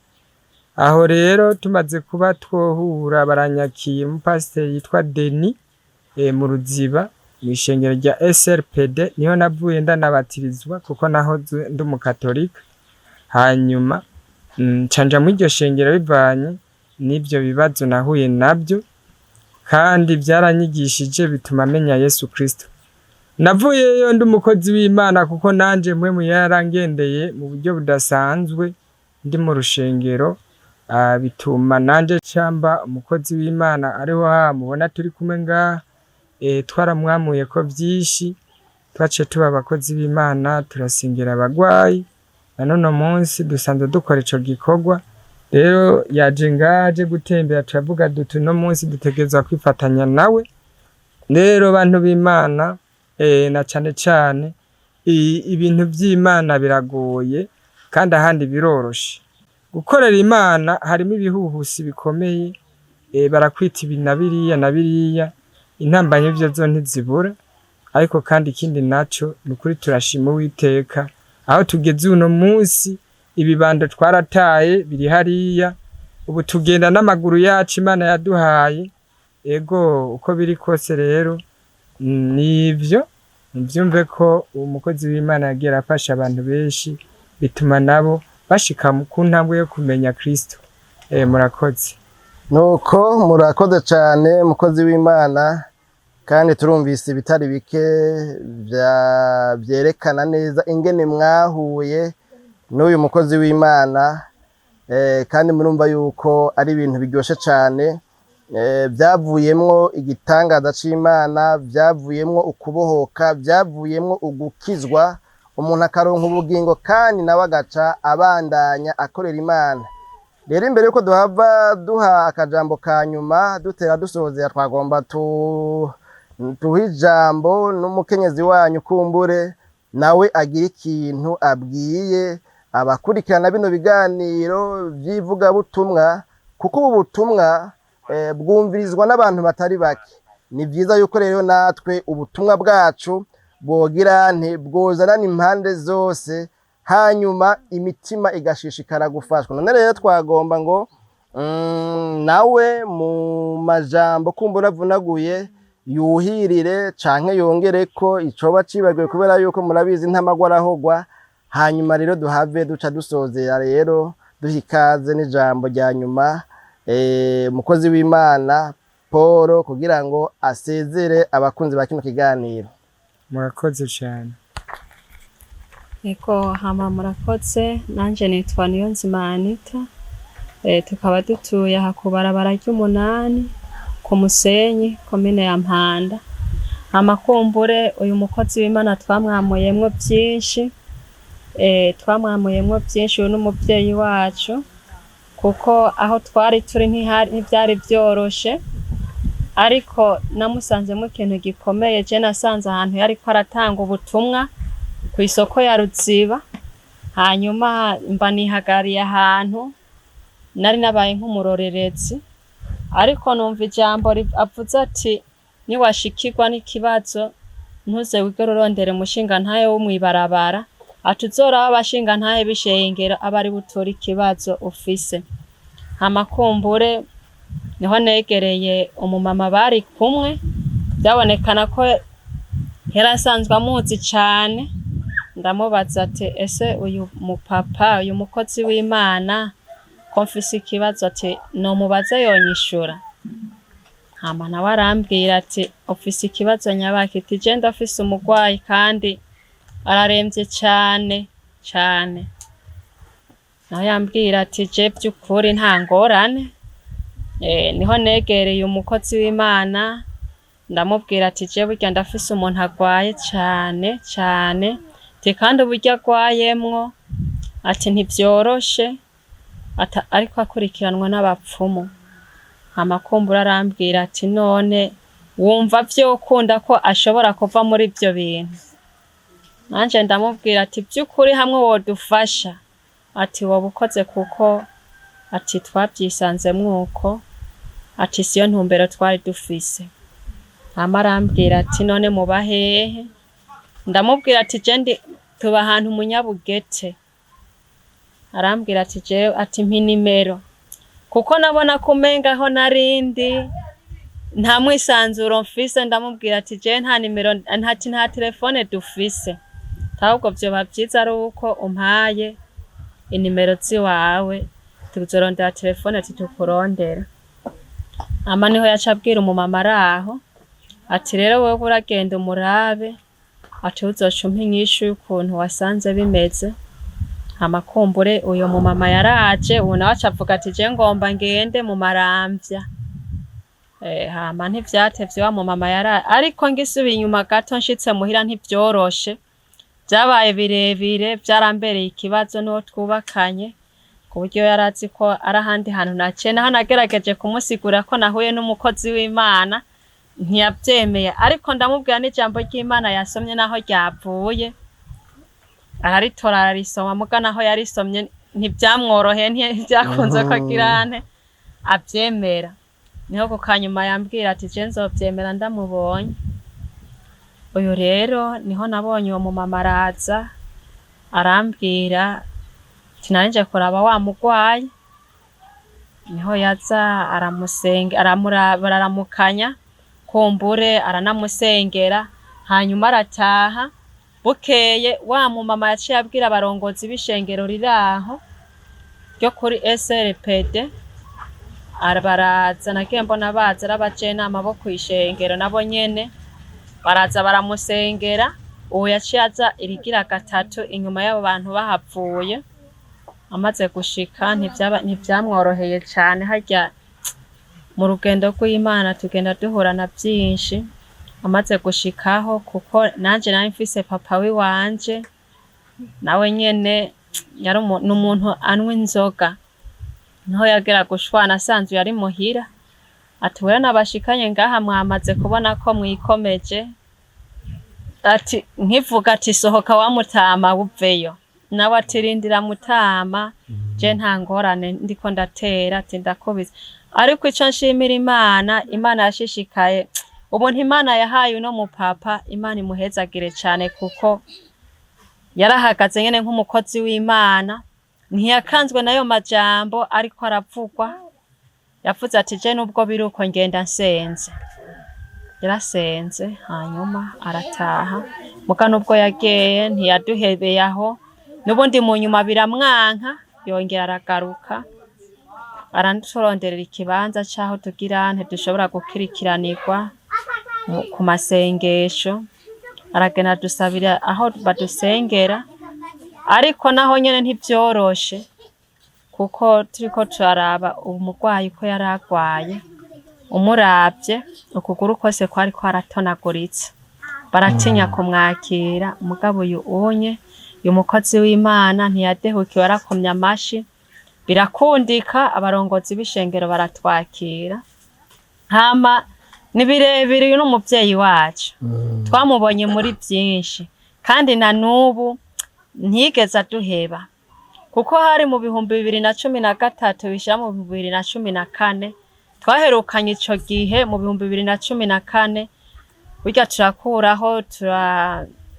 aho rero tumaze kuba twohura baranyakiye umupasiteri yitwa Denis mu Ruziba mw'ishengero rya SRPD, niho navuye ndanabatirizwa kuko nahoze ndi umukatolika. Hanyuma nca muri iryo shengero bivanye n'ivyo bibazo nahuye navyo, kandi vyaranyigishije bituma menya Yesu Kristo. Navuyeyo ndi umukozi w'Imana kuko nanje mpwemu yarangendeye mu buryo budasanzwe ndi mu rushengero, bituma nanje camba umukozi w'Imana ariho ha mubona turi kumwe ngaha, twaramwamuyeko vyinshi, twaciye tuba abakozi b'Imana, turasengera abagwayi, na none munsi dusanzwe dukora ico gikorwa. Rero yaje ngaha aje gutembera, turavuga duti uno munsi dutegerezwa kwifatanya nawe. Rero bantu b'Imana, na cane cane ibintu vy'Imana biragoye kandi ahandi biroroshe. Gukorera Imana harimo ibihuhusi bikomeye, barakwita ibi na biriya na biriya, intambamyi vyo zo ntizibura, ariko kandi ikindi naco ni ukuri turashima Uwiteka aho tugeze uno munsi. Ibibando twarataye biri hariya, ubu tugenda n'amaguru yacu Imana yaduhaye. Ego uko biri kose rero nivyo muvyumve ko uwo mukozi w'Imana yagiye arafasha abantu benshi, bituma nabo bashika ku ntambwe yo kumenya Kristo. Murakoze. Nuko murakoze cyane mukozi w'Imana, kandi turumvise ibitari bike vyerekana neza ingene mwahuye n'uyu mukozi w'Imana, kandi murumva yuko ari ibintu biryoshe cyane, byavuyemwo igitangaza c'Imana, byavuyemwo ukubohoka, byavuyemwo ugukizwa, umuntu akaronka ubugingo kandi nawe agaca abandanya akorera Imana. Rero imbere yuko duhava duha akajambo ka nyuma dutera dusozera, twagomba tuhe ijambo n'umukenyezi wanyu, kumbure nawe agira ikintu abwiye abakurikirana bino biganiro by'ivugabutumwa, kuko ubu butumwa bwumvirizwa n'abantu batari bake. Ni byiza yuko rero natwe ubutumwa bwacu bwogira nti bwozanana impande zose, hanyuma imitima igashishikara gufashwa. None rero twagomba ngo nawe mu majambo kumbura avunaguye yuhirire canke yongere ko icoba cibagiwe, kubera yuko murabizi ntamagwa arahogwa. Hanyuma rero duhave duca dusozera, rero duha ikaze n'ijambo rya nyuma. Umukozi w'Imana Paul kugira ngo asezere abakunzi ba kino kiganiro. Murakoze cyane. Ego, hama murakoze. Nanje nitwa Niyonzima Anita. Tukaba dutuye aha ku barabara ry'umunani ku Musenyi, komine ya Mpanda. Amakumbure uyu mukozi w'Imana twamwamuyemwo byinshi, twamwamuyemwo byinshi. Uyu n'umuvyeyi wacu, kuko aho twari turi ntivyari vyoroshe, ariko namusanzemo ikintu gikomeye. Je nasanze ahantu yariko aratanga ubutumwa ku isoko ya Ruziba, hanyuma mba nihagariye ahantu nari nabaye nk'umurorerezi, ariko numva ijambo avuze ati: "Niwashikirwa n'ikibazo, ntuze wigere urondera umushingantahe wo mw'ibarabara", ati: "Uzoraba abashingantahe b'ishengero abe ari buture ikibazo ufise." Hama kumbure niho negereye umumama bari kumwe, byabonekana ko yari asanzwe amuzi cane. Ndamubaza ati: "Ese uyu mupapa, uyu mukozi w'Imana, ko mfise ikibazo?" Ati: "Nomubaze yonyishura?" Hama nawe arambwira ati: "Ufise ikibazo nyabaki?" Ati: "Je ndafise umurwayi kandi araremvye cane cane." Nawe yambwira ati: "Je vy'ukuri nta ngorane." Niho negereye umukozi w'Imana, ndamubwira ati: "Je burya ndafise umuntu agwaye cane cane", ati: "Kandi uburyo agwayemwo", ati: "Ntivyoroshe", ati: "Ariko akurikiranwa n'abapfumu." Hama kumbura arambwira ati: "None wumva vyokunda ko ashobora kuva muri ivyo bintu?" Nanje ndamubwira ati: "Vy'ukuri hamwe wodufasha", ati: "Woba ukoze", kuko ati: "Twavyisanzemwo uko", ati: "Siyo ntumbero twari dufise." Hama arambwira ati: "None muba hehe?" Ndamubwira ati: "Je ndi tuba ahantu Munyabugete." Arambwira ati: "Jewe", ati: "Mpa inimero", kuko nabona ko umenga aho narindi nta mwisanzuro mfise. Ndamubwira ati: "Je nta nimero, ntati nta telefone dufise, ahubwo vyoba vyiza ari uko umpaye inimero ziwawe, tuzorondera telefone titukurondera." Ama niho yaca abwira umumama ari aho ati: "Rero wewe uragenda umurabe", ati: "Uzoca umpa inyishu y'ukuntu wasanze bimeze." Hama kumbure uyo mumama yaraje, ubu nawe aca avuga ati: "Je ngomba ngende mu Maramvya." Hama ntivyatevye wa mumama yara, ariko ngisubiye inyuma gato, nshitse muhira ntivyoroshe, vyabaye birebire, vyarambereye ikibazo n'uwo twubakanye, ku buryo yarazi ko ari ahandi hantu naciye. Naho nagerageje kumusigurira ko nahuye n'umukozi w'Imana, ntiyavyemeye, ariko ndamubwira n'ijambo ry'Imana yasomye naho ryavuye, araritora ararisoma. Muga naho yarisomye ntivyamworoheye, ntivyakunze ko agirante avyemera. Niho ku kanyuma yambwira ati: "Je nzovyemera ndamubonye." Uyu rero niho nabonye uwo mumama araza arambwira ati: "Nanje kuraba wa mugwayi." Niho yaza aramusenga, aramuraba, bararamukanya, kumbure aranamusengera, hanyuma arataha. Bukeye wa mumama yaciye abwira abarongozi b'ishengero riraho ryo kuri SRPD, baraza. Nagiye mbona baza ari abajenama bo kw'ishengero, nabo nyene baraza baramusengera. Uwo yaciye aza irigira gatatu inyuma y'abo bantu bahavuye. Amaze gushika ntivyamworoheye cane. Harya mu rugendo rw'Imana tugenda duhura na vyinshi. Amaze gushikaho, kuko nanje nari mfise papa wiwanje, nawe nyene yari n'umuntu anywa inzoga, niho yagera gushwana asanzwe yari muhira, ati: "Wera nabashikanye ngaha, mwamaze kubona ko mwikomeje", ati nkivuga ati: "Sohoka wa mutama, uveyo." Nawe ati: "Rindira mutama, je nta ngorane ndiko ndatera", ati: "Ndakubise." Ariko ico nshimira Imana, Imana yashishikaye ubuntu Imana yahaye uno mupapa, Imana imuhezagire cane, kuko yarahagaze nyene nk'umukozi w'Imana, ntiyakanzwe n'ayo majambo ariko aravugwa. Yavuze ati: "Je nubwo biri uko ngenda nsenze." Yarasenze hanyuma arataha. Muga nubwo yagiye ntiyaduhebeye aho, n'ubundi mu nyuma biramwanka, yongera aragaruka. Araturonderera ikibanza c'aho tugira ntidushobora gukirikiranirwa ku masengesho, aragenda adusabira aho badusengera, ariko naho nyene ntivyoroshe kuko turiko turaraba umurwayi uko yari agwaye, umuravye ukuguru kose kwari kwaratonaguritse, baratinya kumwakira. Mugabo uyu unye uyu mukozi w'Imana ntiyadehukiwe, yarakomye amashi birakundika, abarongozi b'ishengero baratwakira. Hama ni birebire, uyu n'umuvyeyi wacu twamubonye muri vyinshi, kandi na n'ubu ntiyigeze aduheba, kuko hari mu 2013 bishira mu 2014 twaherukanye. Ico gihe mu 2014 burya turakuraho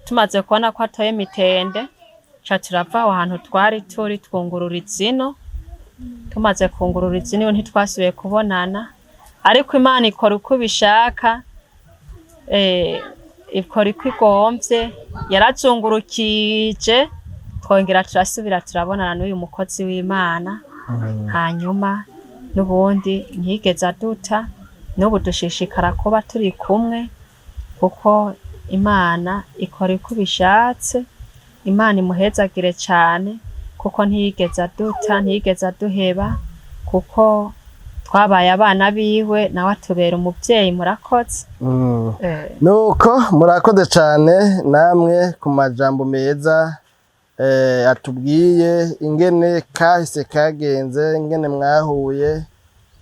tumaze kubona ko atoye mitende, ca turava aho hantu twari turi twungurura izino. Tumaze kungurura izino ntitwasubiye kubonana, ariko Imana ikora uko ibishaka, ikora uko igomvye, yarazungurukije twongera turasubira turabonana n'uyu mukozi w'Imana. Hanyuma n'ubundi ntiyigeze aduta, n'ubu dushishikara kuba turi kumwe, kuko Imana ikora uko ibishatse. Imana imuhezagire cane, kuko ntiyigeze aduta, ntiyigeze aduheba, kuko twabaye abana biwe nawe atubera umuvyeyi. Murakoze. Nuko murakoze cane namwe ku majambo meza atubwiye ingene kahise kagenze, ingene mwahuye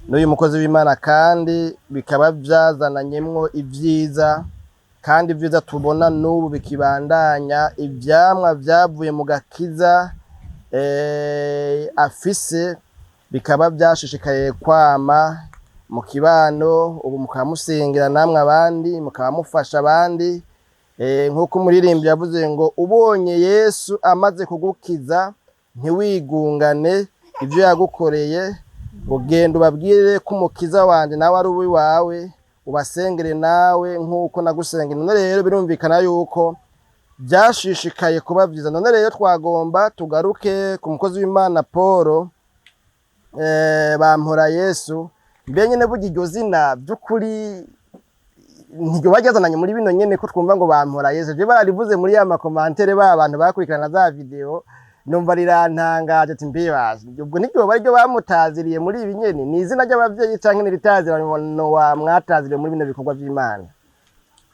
n'uyu mukozi w'Imana, kandi bikaba vyazananyemwo ivyiza, kandi ivyiza tubona n'ubu bikibandanya, ivyamwa vyavuye mu gakiza afise bikaba vyashishikaye kwama mu kibano. Ubu mukaba musengera namwe abandi, mukaba mufasha abandi, nk'uko umuririmbyi yavuze ngo ubonye Yesu amaze kugukiza ntiwigungane ivyo yagukoreye, ngo genda ubabwire ko umukiza wanje nawe ari uwiwawe, ubasengere nawe nk'uko nagusengera. None rero birumvikana yuko byashishikaye kuba vyiza. None rero twagomba tugaruke ku mukozi w'Imana Paul Bampora Yesu. Mbe nyene burya iryo zina by'ukuri ntiryo baryazananye muri bino nyene, ko twumva ngo Bampora Yesu? Je bararivuze muri ya makomantere ba bantu bakurikirana za video, numva rirantangaje, ati mbibaza ubwo niryo bari ryo bamutaziriye muri ibi nyene? Ni izina ry'abavyeyi canke ni ritazirano wa mwataziriye muri bino bikorwa vy'Imana?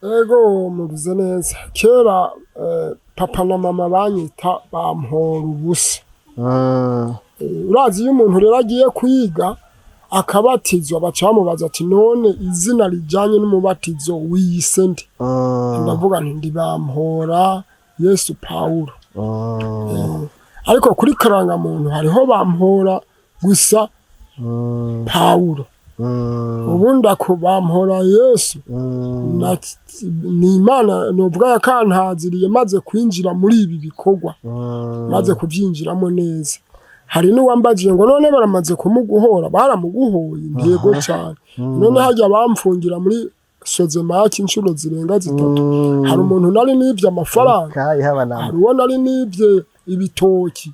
Ego, muvuze neza. Kera papa na mama banyita Bampora Ubusa. Urazi iyo umuntu rero agiye kwiga akabatizwa, baca bamubaza ati: "None izina rijanye n'umubatizo wiyise nde?" Ndavuga nti: "Ndi Bampora Yesu Pawulo." Ariko kuri karangamuntu hariho Bampora gusa Pawulo. Ubundi ako Bampora Yesu ni Imana novuga yakantaziriye maze kwinjira muri ibi bikorwa, maze kubyinjiramo neza. Hari n'uwambajije ngo: "None baramaze kumuguhora? Baramuguhoye?" Ntego cyane. None hajya bamfungira muri sozemaki inshuro zirenga 3, hari umuntu nari nibye amafaranga? Hari uwo nari nibye ibitoki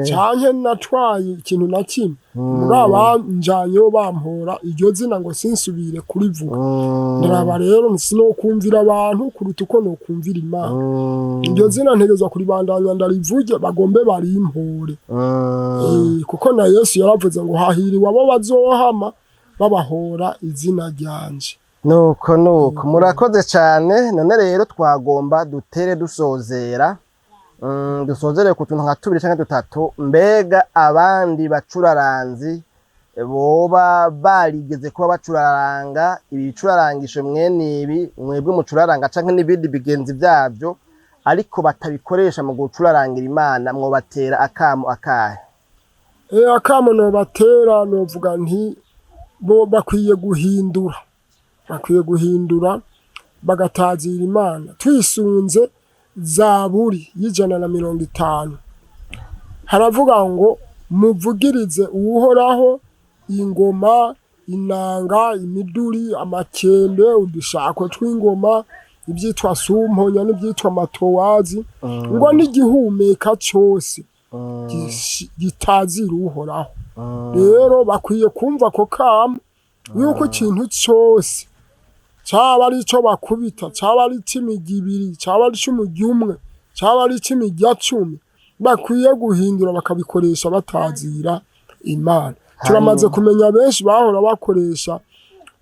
canke natwaye ikintu na kimwe? Muri abanjanyeho bampora iryo zina ngo sinsubire kurivuga. Ndaraba rero sinokumvira abantu kuruta uko nokumvira Imana. Iryo zina ntegerezwa kuribandanya ndarivuge, bagombe barimpore. Kuko na Yesu yaravuze ngo hahiriwe abo bazohama babahora izina ryanje. Nuko nuko, murakoze cyane. None rero twagomba dutere dusozera, dusozere ku tuntu nka tubiri canke dutatu. Mbega abandi bacuraranzi boba barigeze kuba bacuraranga ibi bicurarangisho mwene ibi mwebwe mucuraranga canke n'ibindi bigenzi vyavyo, ariko batabikoresha mu gucurarangira Imana, mwobatera akamo akahe? Akamo nobatera, novuga nti bo bakwiye guhindura, bakwiye guhindura bagatazira Imana. Twisunze Zaburi y'150, haravuga ngo: "Muvugirize Uhoraho ingoma, inanga, imiduri, amakembe, udushako tw'ingoma, ibyitwa sumponya n'ibyitwa matowazi, ngo n'igihumeka cose." Gitazira Uhoraho. Rero bakwiye kumva ko kamo yuko ikintu cyose, cyaba ari icyo bakubita, cyaba ari icy'imigi ibiri, cyaba ari icy'umugi umwe, cyaba ari icy'imigi 10, bakwiye guhindura bakabikoresha batazira Imana. Turamaze kumenya benshi bahora bakoresha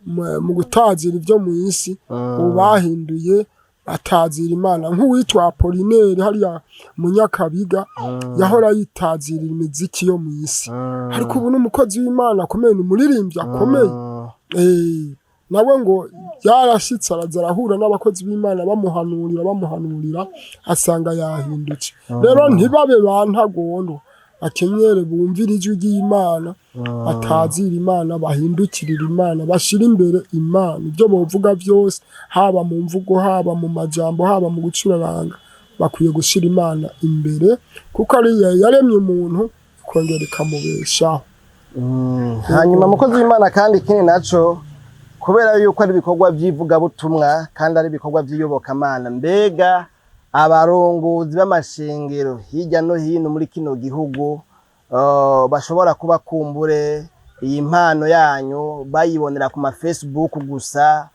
mu gutazira ibyo mu isi, ubu bahinduye batazira Imana, nk'uwitwa Apolineri hariya Munyakabiga yahora yitazirira imiziki yo mu isi, ariko ubu ni umukozi w'Imana akomeye, ni umuririmbyi akomeye. Nawe ngo yarashitse araza arahura n'abakozi b'Imana bamuhanurira asanga yahindutse. Rero ntibabe ba ntagondwa, bakenyere bumvire ijwi ry'Imana, batazira Imana, bahindukirira Imana, bashira imbere Imana. Ibyo bovuga byose, haba mu mvugo, haba mu majambo, haba mu gucuraranga, bakwiye gushira Imana imbere, kuko ariyo yaremye umuntu ikongera ikamubeshaho. Hanyuma mukozi w'Imana, kandi ikindi naco, kubera yuko ari ibikorwa by'ivugabutumwa kandi ari ibikorwa by'iyobokamana, mbega abarongozi b'amashengero hirya no hino muri kino gihugu bashobora kuba kumbure iyi mpano yanyu bayibonera ku ma Facebook gusa,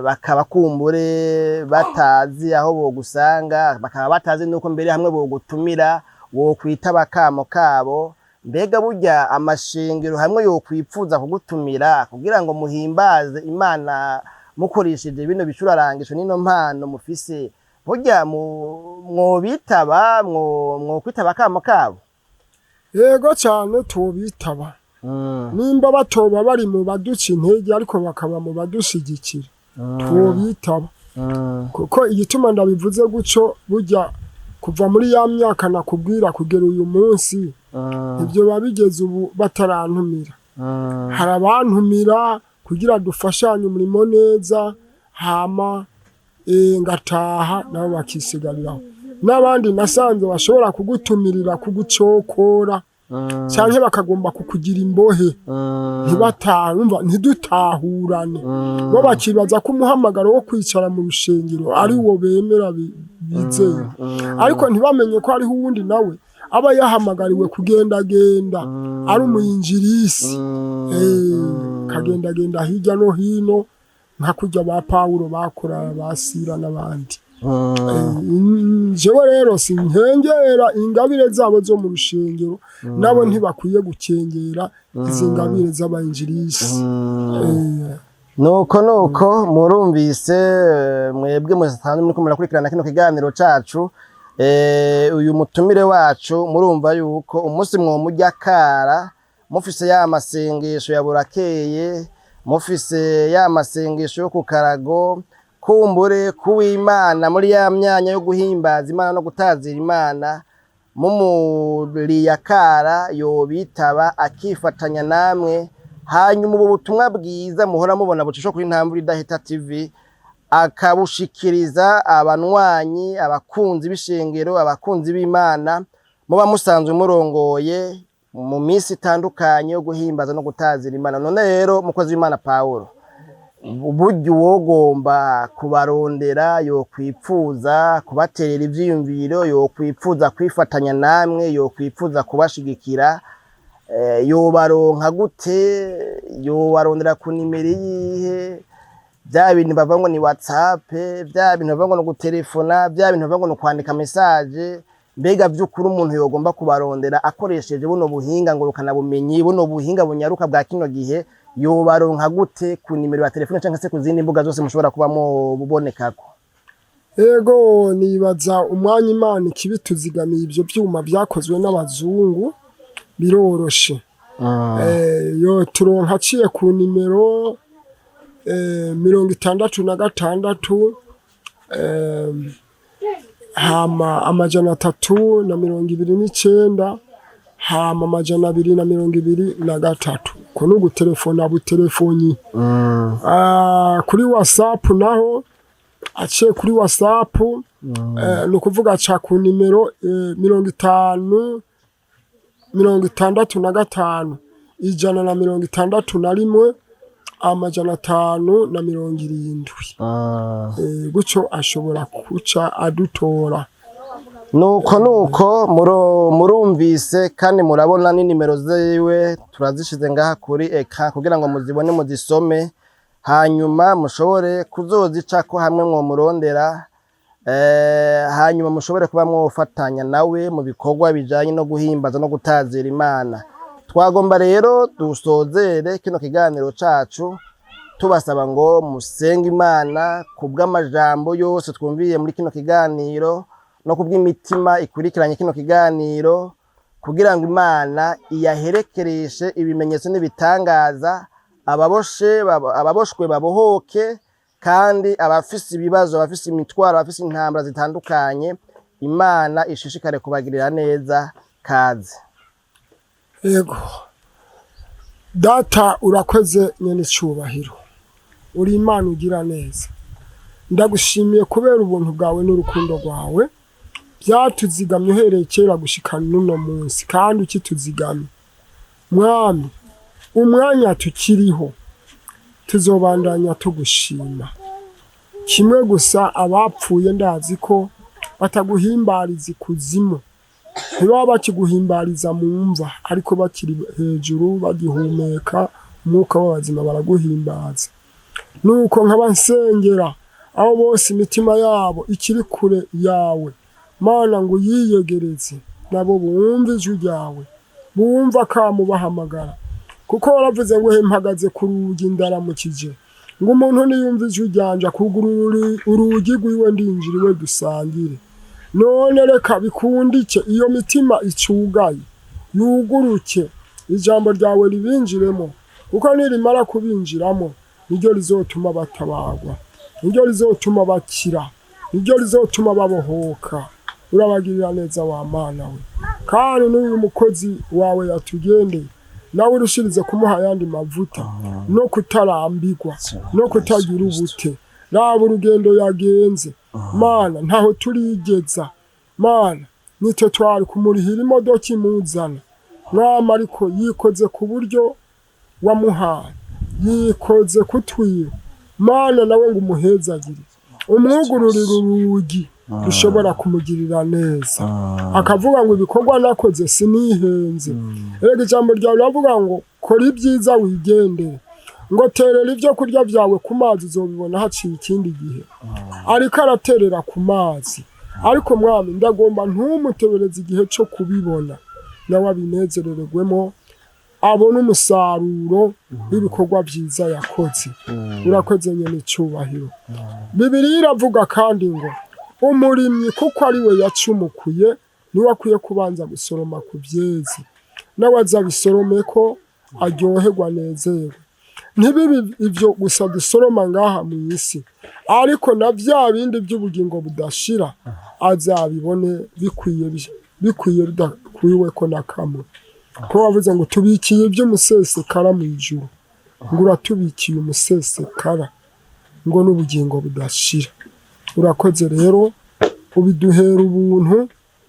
bakaba kumbure batazi aho bogusanga, bakaba batazi nuko mbere hamwe bogutumira wokwitaba akamo kabo, mbega burya amashengero hamwe yokwipfuza kugutumira kugira ngo muhimbaze Imana mukoresheje bino bicurarangisho n'ino mpano mufise, burya mwobitaba, mwokwitaba akamo kabo? Yego cyane, tubitaba nimba batoba bari mu baduca intege ariko bakaba mu badushigikira, tubitaba. Kuko igituma ndabivuze gutyo, burya kuva muri ya myaka nakubwira kugera uyu munsi, ibyo biba bigeze ubu batarantumira. Hari abantumira kugira dufashanye umurimo neza, hama ngataha nabo bakisigariraho. N'abandi nasanze bashobora kugutumirira kugucokora cyangwa bakagomba kukugira imbohe, ntibatahe, umva, ntidutahurane. Bo bakibaza ko umuhamagaro wo kwicara mu rushengero ari wo bemera bizeye, ariko ntibamenye ko hariho uwundi nawe aba yahamagariwe kugendagenda ari umuyinjirisi, kagendagenda hirya no hino nka kurya ba Pawulo bakora, ba Sira n'abandi. Jewe rero sinkengera ingabire zabo zo mu rushengero, nabo ntibakwiye gukengera izi ngabire z'abayinjirisi. Nuko murumvise, mwebwe musanzwe muriko murakurikirana kino kiganiro cacu, uyu mutumire wacu, murumva yuko umunsi mwomurya kara mufise ya masengesho ya burakeye, mufise ya masengesho yo ku karago, kumbure kuw'Imana muri ya myanya yo guhimbaza Imana no gutazira Imana, mumuriye akara yobitaba akifatanya namwe, hanyuma ubu butumwa bwiza muhora mubona bucishwa kuri Ntambwe Idahita TV akabushikiriza abanywanyi, abakunzi b'ishengero, abakunzi b'Imana muba musanzwe murongoye mu minsi itandukanye yo guhimbaza no gutazira Imana. None rero mukozi w'Imana Pawulo, burya uwogomba kubarondera, yokwipfuza kubaterera ivyiyumviro, yokwipfuza kwifatanya namwe, yokwipfuza kubashigikira, yobaronka gute? Yobarondera ku nimero iyihe? Bya bintu bavuga ngo ni WhatsApp, bya bintu bavuga ngo ni gutelefona, bya bintu bavuga ngo ni kwandika message, mbega vy'ukuri umuntu yogomba kubarondera akoresheje buno buhinga ngurukana bumenyi, buno buhinga bunyaruka bwa kino gihe, yobaronka gute ku nimero ya telefone canke se ku zindi mbuga zose mushobora kuba mubonekako? Ego, nibaza umwanya Imana ikibituzigamiye, ibyo byuma byakozwe n'abazungu biroroshe. Yo turonka aciye ku nimero 66, hama 329, hama 223. Ko ni ugutelefona butelefoni. Kuri WhatsApp naho, aciye kuri WhatsApp, ni ukuvuga aca ku nimero 50 65 161 570. Gutyo ashobora kuca adutora. Nuko nuko murumvise kandi murabona n'inimero ziwe turazishize ngaha kuri eka kugira ngo muzibone, muzisome, hanyuma mushobore kuzozicako hamwe mwomurondera, hanyuma mushobore kuba mwofatanya nawe mu bikorwa bijanye no guhimbaza no gutazira Imana. Twagomba rero dusozere kino kiganiro cacu tubasaba ngo musenge Imana kubw'amajambo yose twumviye muri kino kiganiro no kubw'imitima ikurikiranye kino kiganiro, kugira ngo Imana iyaherekereshe ibimenyetso n'ibitangaza, ababoshe ababoshwe babohoke, kandi abafise ibibazo, abafise imitwaro, abafise intambara zitandukanye, Imana ishishikare kubagirira neza. Kaze. Yego Data, urakoze nyene icyubahiro, uri Imana ugira neza. Ndagushimiye kubera ubuntu bwawe n'urukundo rwawe byatuzigamye uhereye kera gushika n'uno munsi, kandi ukituzigamye Mwami. Umwanya tukiriho tuzobandanya tugushima. Kimwe gusa, abapfuye ndazi ko bataguhimbariza ikuzimu, ntibaba bakiguhimbariza mu mva, ariko bakiri hejuru bagihumeka umwuka w'abazima baraguhimbaza. Nuko nkaba nsengera abo bose imitima yabo ikiri kure yawe, Mana, ngo uyiyegereze, nabo bumve ijwi ryawe, bumve akamu bahamagara, kuko waravuze ngo: "He, mpagaze ku rugi ndaramukije, ngo umuntu niyumva ijwi ryanje akugurura urugi rwiwe, ndinjira iwe dusangire." None reka bikundike iyo mitima icugaye yuguruke, ijambo ryawe ribinjiremo, kuko nirimara kubinjiramo niryo rizotuma batabagwa, niryo rizotuma bakira, niryo rizotuma babohoka. Urabagirira neza wa Mana we. Kandi n'uyu mukozi wawe yatugendeye, nawe urushirize kumuha ayandi mavuta no kutarambirwa no kutagira ubute. Raba urugendo yagenze, Mana, ntaho turigeza. Mana, nitwe twari kumurihira imodoka imuzana, Mwama, ariko yikoze ku buryo wamuhaye, yikoze kutwiwe. Mana, nawe ngo umuhezagire, umwugururire urugi rushobora kumugirira neza, akavuga ngo: "Ibikorwa nakoze sinihenze." Erega ijambo ryawe riravuga ngo: "Kora ibyiza wigendere," ngo: "Terera ibyo kurya byawe ku mazi, uzobibona haciye ikindi gihe." Ariko araterera ku mazi, ariko Mwami, ndagomba ntumutebereze igihe cyo kubibona, nawe abinezerererwemo, abone umusaruro w'ibikorwa byiza yakoze. Urakoze nyene icyubahiro. Bibiliya iravuga kandi ngo umurimyi, kuko ari we yacumukuye, niwe akwiye kubanza gusoroma ku byeze, nawe aza abisorome ko aryoherwa, anezerwe. Ntibibe ibyo gusa dusoroma ngaha mu isi, ariko na bya bindi by'ubugingo budashira azabibone bikwiye, bikwiye bidakwiwe ko na kamwe, ko wavuze ngo: "Tubikiye iby'umusesekara mu ijuru," ngo uratubikiye umusesekara, ngo n'ubugingo budashira. Urakoze rero, ubiduhera ubuntu,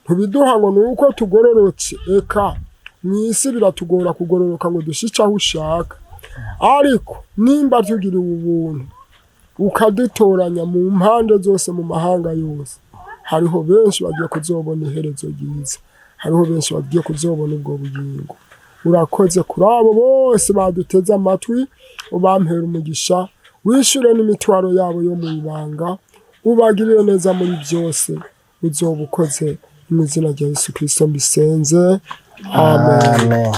ntubiduha ngo ni uko tugororotse. Eka mu isi biratugora kugororoka ngo dushike aho ushaka, ariko nimba tugiriwe ubuntu ukadutoranya mu mpande zose, mu mahanga yose, hariho benshi bagiye kuzobona iherezo ryiza, hariho benshi bagiye kuzobona ubwo bugingo. Urakoze kuri abo bose baduteze amatwi, ubampera umugisha, wishyure n'imitwaro yabo yo mu ibanga, ubagirire neza muri byose. Uzoba ukoze. Mu izina rya Yesu Kirisito mbisenze, amen. Amen.